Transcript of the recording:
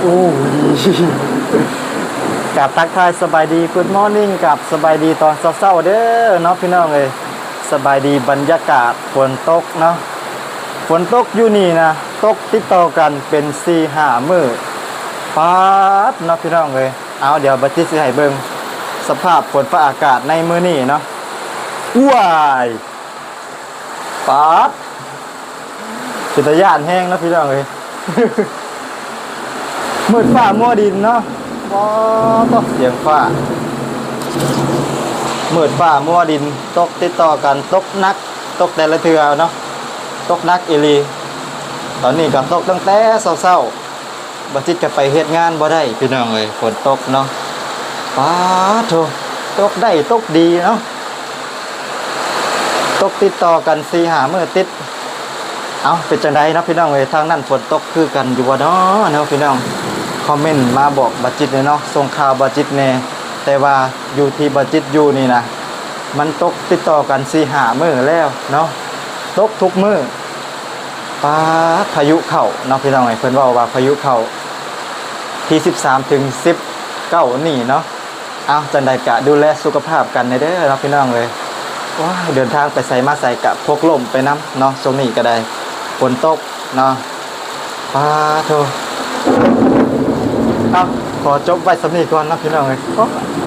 ໂອ້ຍ ກາບທັກທາຍສະບາຍດີ Good morning ກັບສະບາຍດີຕອນເຊົ້າໆເດີເນາະພີ່ນ້ອງເອີຍ. ສະບາຍດີ ບັນຍາກາດຝົນຕົກເນາະ, ຝົນຕົກຢູ່ນີ້ນະ ຕົກຕິດຕໍ່ກັນເປັນສີ່ຫ້າມື້. ປາດເນາະພີ່ນ້ອງເອີຍ. ເອົາ ດຽວບັດຈິດຊິໃຫ້ເບິ່ງສະພາບຝົນຟ້າອາກາດໃນມື້ນີ້ເນາະ. ວ້າຍ ປາດ ເປັນຕາຢ້ານແຮງເນາະພີ່ນ້ອງເອີຍ. ມືດຟ້າມົວດິນເນາະ. ປາດ ສຽງຟ້າ ມືດຟ້າມົວດິນ ຕົກຕິດຕໍ່ກັນ ຕົກໜັກ ຕົກແຕ່ລະເທື່ອເນາະ, ຕົກໜັກອີ່ຫຼີ. ຕອນນີ້ກໍຕົກຕັ້ງແຕ່ເຊົ້າໆ. ບໍ່ຈິດກໍໄປເຮັດງານບໍ່ໄດ້ພີ່ນ້ອງເອີຍ ຝົນຕົກເນາະ. ປາດໂທ້ ຕົກໄດ້ຕົກດີເນາະ, ຕົກຕິດຕໍ່ກັນສີ່ຫ້າມື້ຕິດ. ເອົ້າ ເປັນຈັ່ງໃດເນາະພີ່ນ້ອງເອີຍ, ທາງນັ້ນຝົນຕົກຄືກັນຢູ່ບໍ່ເນາະ ເນາະພີ່ນ້ອງ? ຄອມເມັນມາບອກບໍ່ຈິດແດ່ເນາະ, ສົ່ງຂ່າວບໍ່ຈິດແດ່. ແຕ່ວ່າຢູ່ທີ່ບໍ່ຈິດຢູ່ນີ້ນະ ມັນຕົກຕິດຕໍ່ກັນສີ່ຫ້າມື້ແລ້ວເນາະ, ຕົກທຸກມື້. ປາດ ພາຍຸເຂົ້າເນາະພີ່ນ້ອງເອີຍ, ເພິ່ນເວົ້າວ່າພາຍຸເຂົ້າທີສິບສາມເຖິງສິບເກົ້ານີ້ເນາະ. ເອົ້າ ຈັ່ງໃດກະດູແລສຸຂະພາບກັນແດ່ເດີເນາະພີ່ນ້ອງເອີຍ. ໂອ້ຍ ເດີນທາງໄປໃສມາໃສກະພົກລົ້ມໄປນຳເນາະ, ຊ່ວງນີ້ກໍໄດ້ຝົນຕົກເນາະ. ປາໂທ້ ເອົ້າ ຂໍຈົບໄວ້ສ່ຳນີ້ກ່ອນເນາະພີ່ນ້ອງເອີຍ.